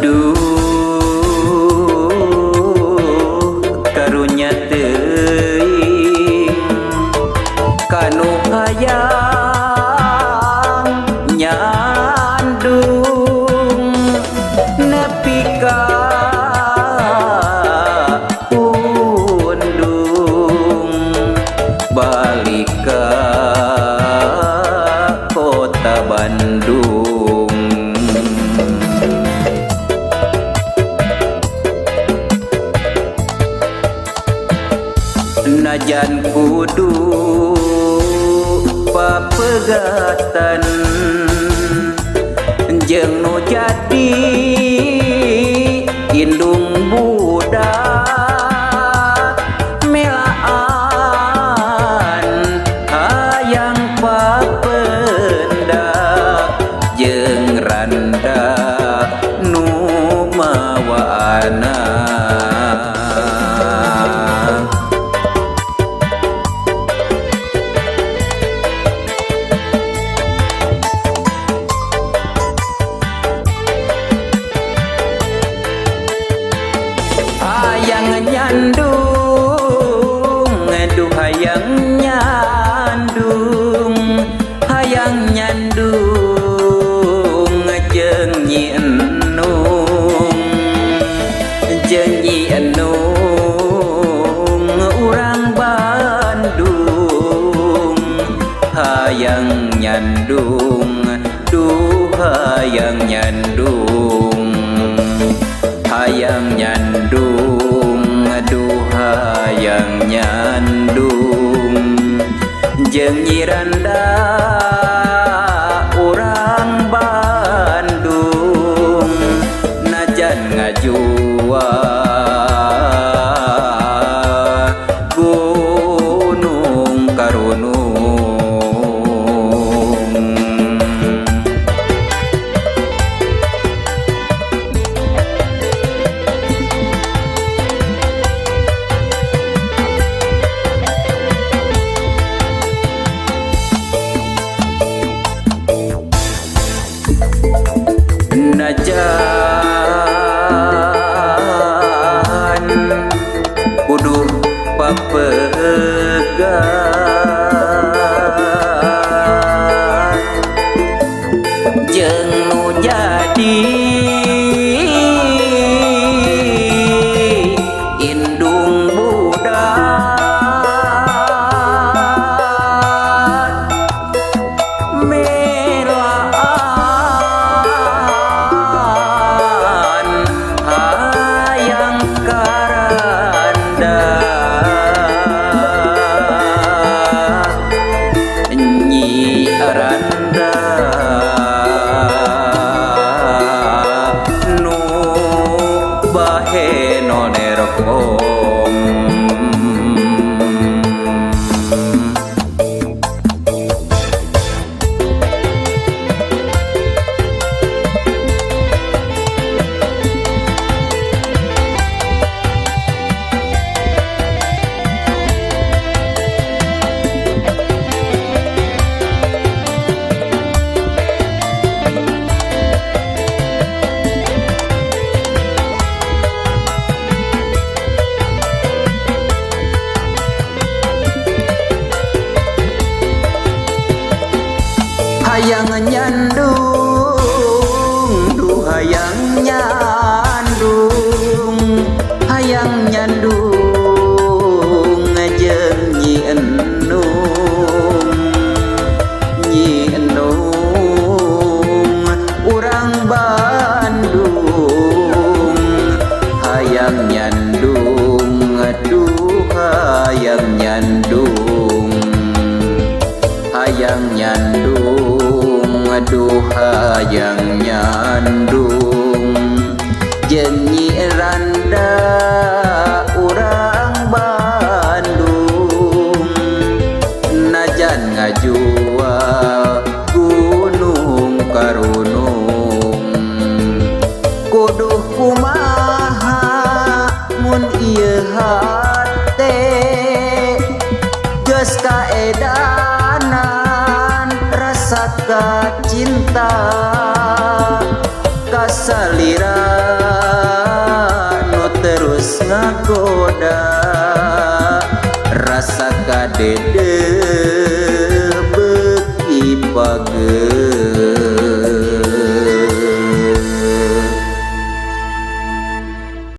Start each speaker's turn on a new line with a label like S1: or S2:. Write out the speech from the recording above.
S1: Aduh, karunya teuing kanu hayang nyandung nepi ka pundung, balik ka kota Bandung. Najan kudu papegatan jeung nu jadi indung budak, melaan hayang papendak jeung randa nu mawa anak. Hayang nyandung, aduh hayang nyandung, hayang nyandung jeung Nyi Enung, jeung Nyi Enung urang Bandung. Hayang nyandung, duh hayang nyandung, hayang nyandung, aduh hayang nyandung jeung Nyi Randa urang Bandung. Najan ngajual gunung karunung. Najan kudu papegat jeung nu jadi indung budak, melaan hayang karanda Nyi Randa nu baheno nerkom. Hayang nyandung, duh hayang nyandung, hayang nyandung jeung Nyi Enung, Nyi Enung urang Bandung. Hayang nyandung, aduh hayang nyandung, hayang nyandung, aduh hayang nyandung jeung Nyi Randa urang Bandung. Najan ngajual gunung karunung, kudu kumaha mun ieu hate geus kaedanan rasa cinta kasalira. Raden.